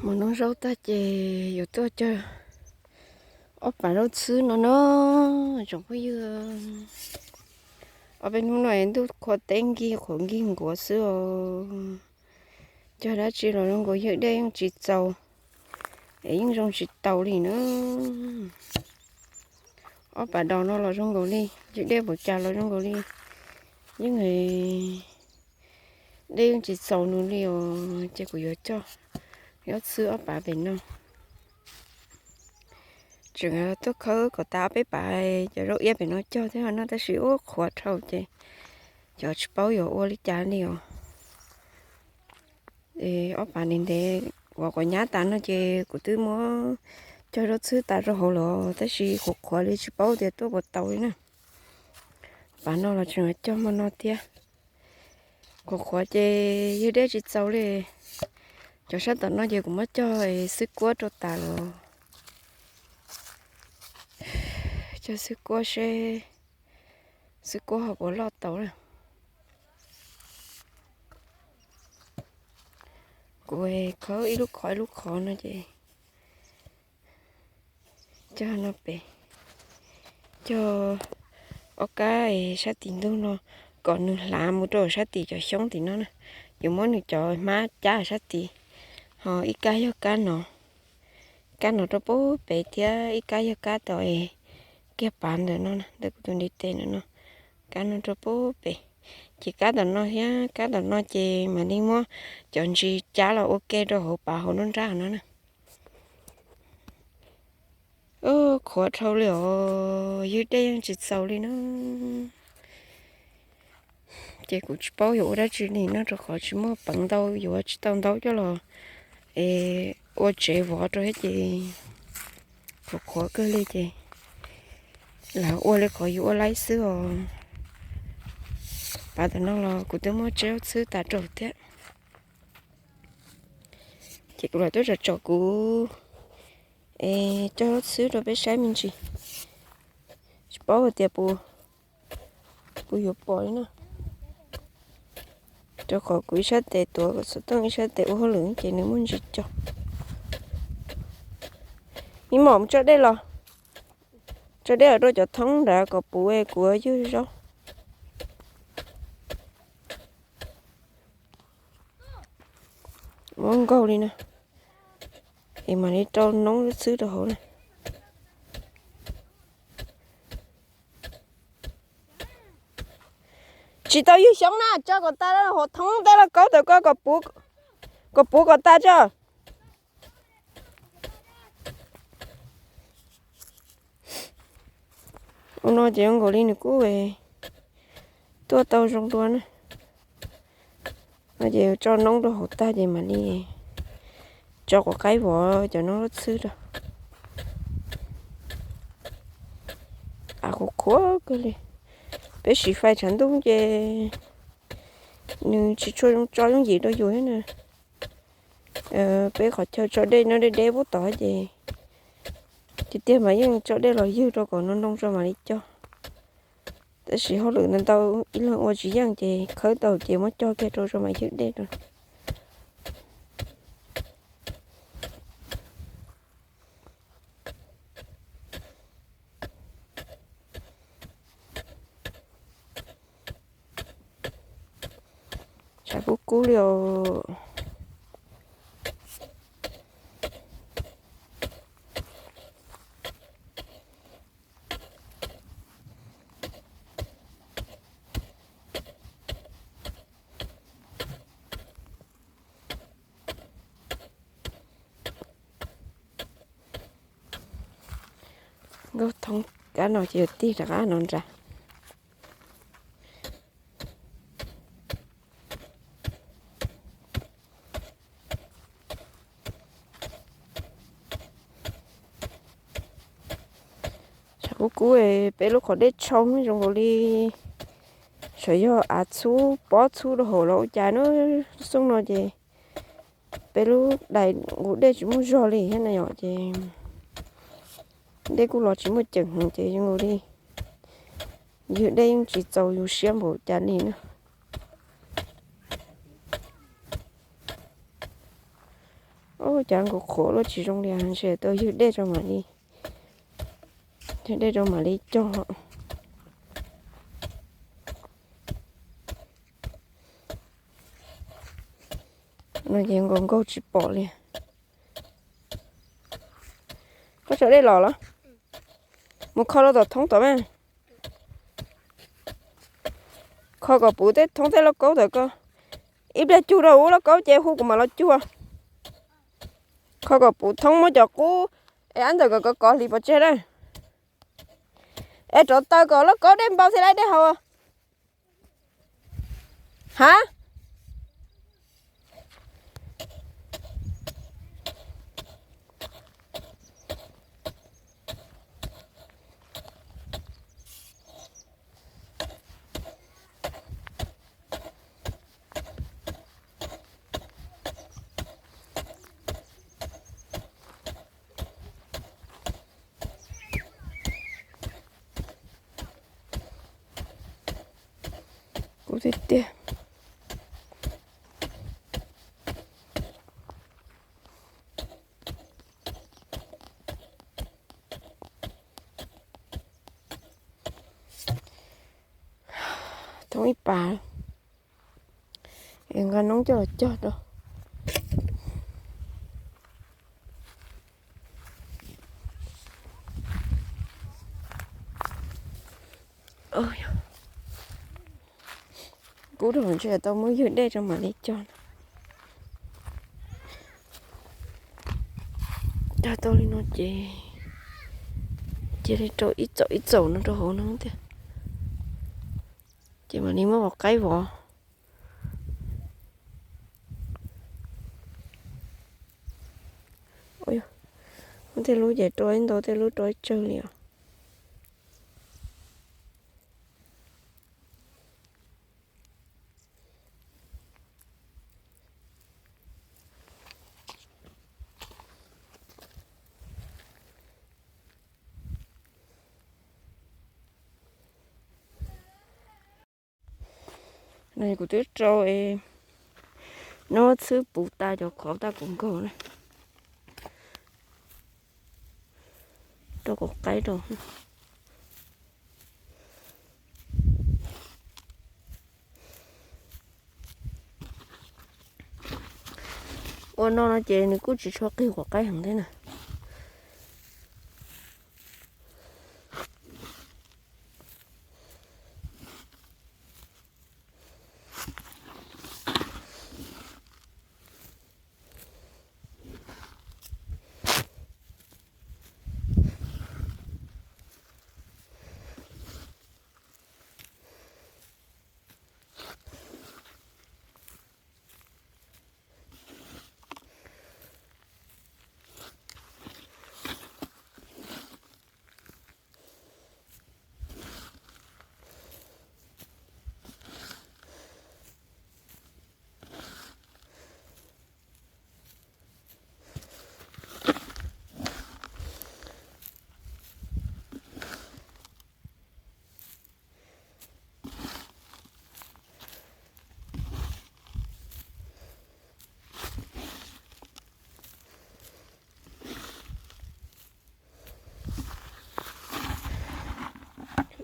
Mus noj zaub tag ces yuav tuaj cog ob pav zaub txhwb no na tsoom phooj ywg. Ob peb hnub no ntuj qhua teb nkig qhuav nkig nkuav xwb os. Cog dab tsi los zoo nkaus ywg dej yeej tsis txaus, es yeej zoo tsis taus li na. Ob pav dos no los zoo nkaus li, ywg dej npaum cas los zoo nkaus li, yeej dej yeej tsis txaus nws li os. Ces kuv yuav cog zaub txhwb ob pav pem no. Tseem tuaj khawb kom tas ob peb pav cov zaub iab pem no cog thiab no tab sis ua qhuav dhau ces cov tsis paub yuav ua li cas li os. Ob pav ntev ntev uas quav nyab tas no ces kuv twb muab cog zaub txhwb tas rau hauv los tab sis qhuav qhuav li tsis paub tias tuaj puas tau li na. Pav no los tseem cog hmo no thiab. Qhuav qhuav ces ywg dej tsis txaus li. Cov sab tom no ces kuv muab cog xwb kuab rau tas los. Cog xwb kuab seb xwb kuab ho puas loj tau na. Kuv khawb ib lub qhov ib lub qhov no ces cog no pem, cog ob kab sab tim ntug no kom nws hlav mus rau sab tim cov xyoob tim no na. Yuav muab nws cov hmab cab sab tim, ho ib kab yog kab no, kab no rau pub pem thiab ib kab yog kab tom kiag pav ntawm no, ntawm kuv tus ntiv tes ntawm no, kab no rau pub pem. Ces kab tom no thiab kab tom no ces mam li muab cov ntsis cab los ua ke rau hauv pav hauv nruab nrab no na. Qhuav dhau li os, ywg dej yeej tsis txaus li na. Ces kuv tsis paub yuav ua dab tsi li no rau qhov tsis muaj peev ntau, yuav tsis tau ntau coj los es ua tsev vov rau thiab ces qhuav qhuav kawg li ces lam ua li qhov yus ua laib xwb os. Pav tom no los kuv twb muab tseb zaub txhwb tas rau thiab. Ces kuv lam tuaj tsom tsom kuv es cog zaub txhwb rau peb saib me ntsis, tsis paub hais tias puas yuav pom li na. Rau qhov kuv ib sab tes tuav kom xov tooj ib sab tes ua hauj lwm ces nws muaj ntsis co. Me mom mus tso dej los, tso dej los rau cov thoob nrad kom puv kuv ywg zaub. Muab nkaug li na, es mam li rau noob txhwb rau hauv na. Tsis tau ywg xyoob na, tso kom tas, hauv thoob tej lauj kaub tawm ko kom puv kom tas tso. Ua no ces zoo nkaus li nws kuj tuaj tau zoo dua na. No ces tso noob rau hauv tag ces mam li tso quav qaib vov cov noob zaub txhwb rau. Av qhuav qhuav kawg li. Peb siv fais tshav ntuj ces nws tsis tshua zoo tso yooj yim rau yus thiab na. Peb qhov chaw tso dej no deb deb pub tod ces tiag tiag mas yeej tso dej los ywg rau kom no ntoo tso mam li cog. Tab sis hauj lwm ntau ntau ib leeg ua tsis yeej ces khawb tau ces muab cog kiag rau tso mam ywg dej rau. Tshav kub kub li os. Nkauj thoob kab no ces yuav tig rov qab no nrad. Tshav kub kub, peb lub qhov dej tshau zoo nkaus li sav yog av txhub pob txhub rau hauv los ua cas na. Xyoo no ces peb lub dais nqus dej tsis muaj zog li thiab na yom, ces dej kuj los tsis muaj ceem heev ces zoo nkaus li ywg dej yeej tsis txaus yus siab npaum cas li na. Ua cas nkaus qhuav luaj tsis zoo li, ntshe tau ywg dej rau mam li, ywg dej rau mam li cog. No ces nkaus nkaug tsis pom li. Koj tso dej los los? Mus kho rau tom thoob tom mas. Kho kom puv tej thoob tej lauj kaub tom ko. Ib pliag cug rau ub lauj kaub ces hu kuv mam los cug. Kho kom puv thoob muab cov qub es ab ntawm kom kov kov hliv pov tseg na. Es rov taw kom lauj kaub dej npau thiaj li dej haus. Hab. Kub tiag tiag. Thoob ib pas. Es nqa noob coj los cog rau. Kub rau ntshe tau muab ywg dej rau mam li cog. Cog tau li no ces cia li rau ib txaum ib txaum no rau hauv no thiab. Ces mam li muab vov qaib vov. Muab tej lub ces rau ib ntau, tej lub rau ib tsawg li os. No kuv twb rau es nub txhwb puv tas cov qhov tag kuv nkaug na. Rau kuv qaib rau. Ua no no ces nws kuj tsis tshua qig quav qaib heev thiab na.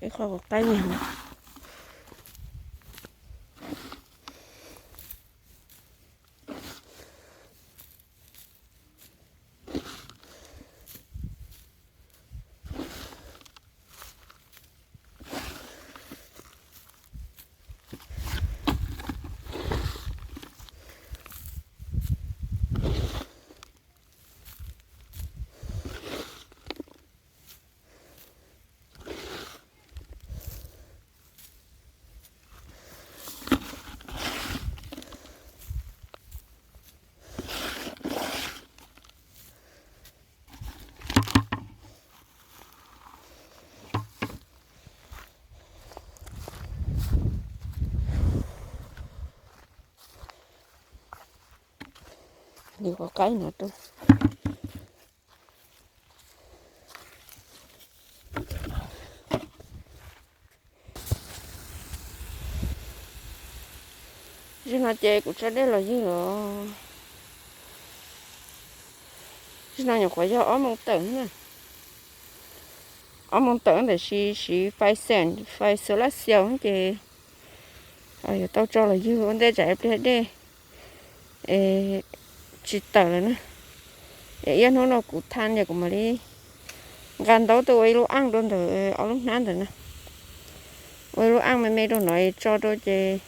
Ib qho quav qaib me heev. Li quav qaib no rau. Zaum no ces kuv tso dej los ywg los. Tib no nyuam qhuav yog ob moos tawm na. Ob moos tawm tab sis siv fais xeem, fais solar cell ces yuav tau tso los ywg ua ntej tsam ib pliag dej tsis tawm lawm na. Es ib hnub no kuv tha ces kuv mam li nqa ntaub tuaj ua ib lub aj rau ntawm ob lub hnab ntawd na. Ua ib lub aj me me rau no es tso rau ces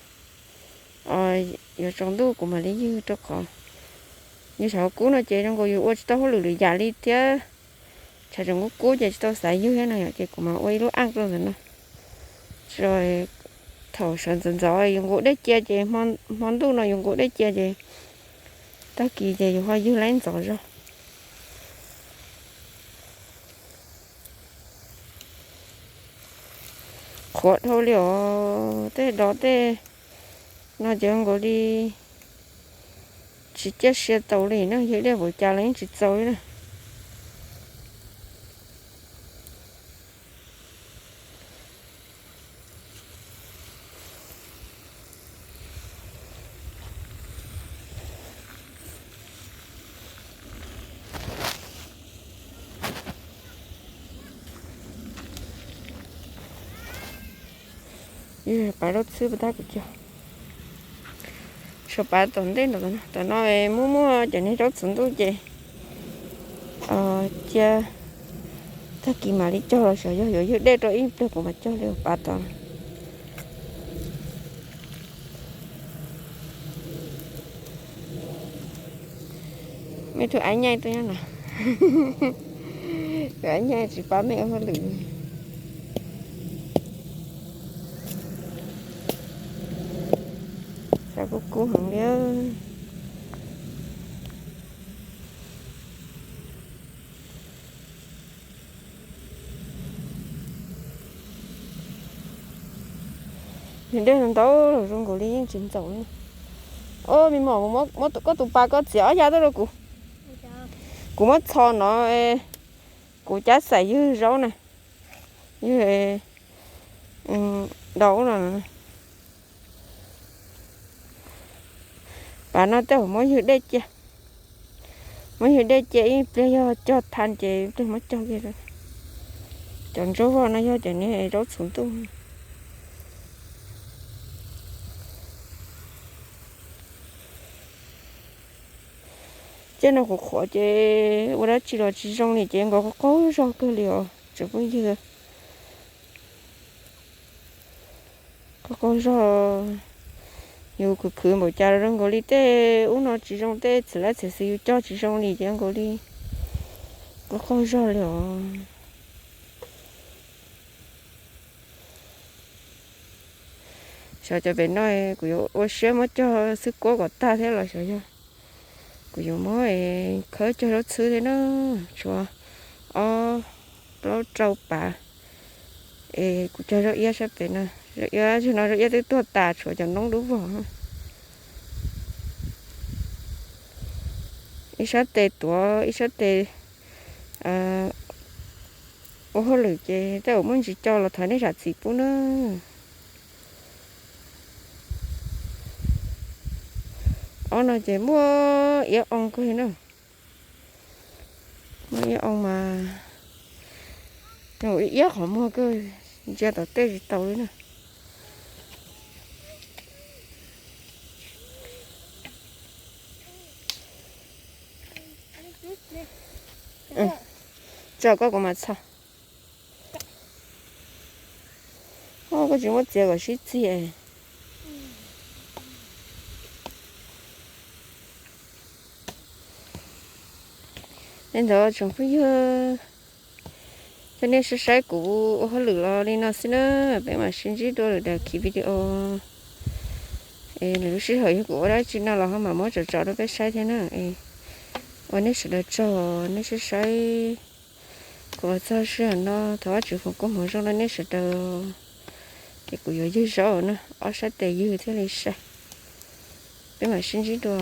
yuav tsaus ntuj kuv mam li ywg rau qhov yus xyaum kub no ces zoo nkaus yus ua tsis tau hauj lwm lwm yam li thiab. Tshav tseem kub kub ces tsis tau xav ywg thiab no ces kuv mam ua ib lub aj rau ntawm no. Thaum sawv ntxov ntxov yus nqus dej cia ces hmo ntuj no yus nqus dej cia ces tag kis ces yus ho ywg laib ntxov zog. Qhuav dhau li os, tej dov tej no ces nkaus li tsis ciaj sia tau li na, yog dej npaum cas los yeej tsis txaus li na. Yog pav zaub txhwb puas tab kuv cog. Tshuav pav tom ntej no, tom no muaj muaj cov niag zaub txhuv ntuj ces cia tag kis mam li cog los xyov yog yuav ywg dej rau ib pliag kuv mam cog li pav tod. Mej tus ab nyaij tuaj nyob no. Tus ab nyaij tsis pab mej ua hauj lwm. Xav kub kub heev li. Nws dej ntau los zoo nkaus li yeej tsis ntxaus li. Au, me mom, muab koj tus pas koj txiav ob ya tuaj rau kuv. Kuv muab txhos no, kuv cab xaim ywg zaub na. Ywg dau no. Pas no tej zaum muab ywg dej cia. Muab ywg dej cia ib pliag yog cog tha ces ib pliag muab cog kiag. Cov ntsuab vog no yog cov niag zaub txhuv ntuj. Ces no qhuav qhuav ces ua dab tsi los tsis zoo li ces nkaus qaug qaug zog kawg li os tsoom phooj ywg. Qaug qaug zog, yus khwv khwv npaum cas zoo nkaus li tej ub no tsis zoo, tej txiv lab txiv xwm yus cog tsis zoo li ces nkaus li qaug qaug zog li os. Xyov cov pem no kuv yuav ua siab muab cog xwb kuab kom tag thiab los xyov yog kuv yuav muab khawb cog zaub txhwb thiab na. Tshuav ob plaub rau pav es kuv cog zaub iab sab pem no. Zaub iab, zaum no zaub iab twb tuag tas tshuav cov noob dub vog. Ib sab tes tuav ib sab tes ua hauj lwm ces tej zaum muaj ntsis co los thov nej zam txim pub na. Ob no ces muaj iab oo kawg na. Muaj iab oo mas, iab qhov muag kawg, ntsia tom tej tsis tau li na. Tso koj kuv mam txhos. Koj tsis muab txiav kom sib txiag. Li ntawd tsoom phooj ywg, coj nej saib saib kuv ua hauj lwm los li no xwb na, peb mam sib ntsib dua lwm daim khiv video. Es lwm lub sij hawm yog kuv ua dab tsi no los ho mam muab tso tso rau peb saib thiab na. Ua nej sawv daws tsaug nej saib saib kuv los txog sij hawm no, thov Vajtswv foom koob hmoov zoo rau nej sawv daws. Ces kuv yuav ywg zaub na, ob sab tes ywg thiaj li sai. Peb mam sib ntsib dua.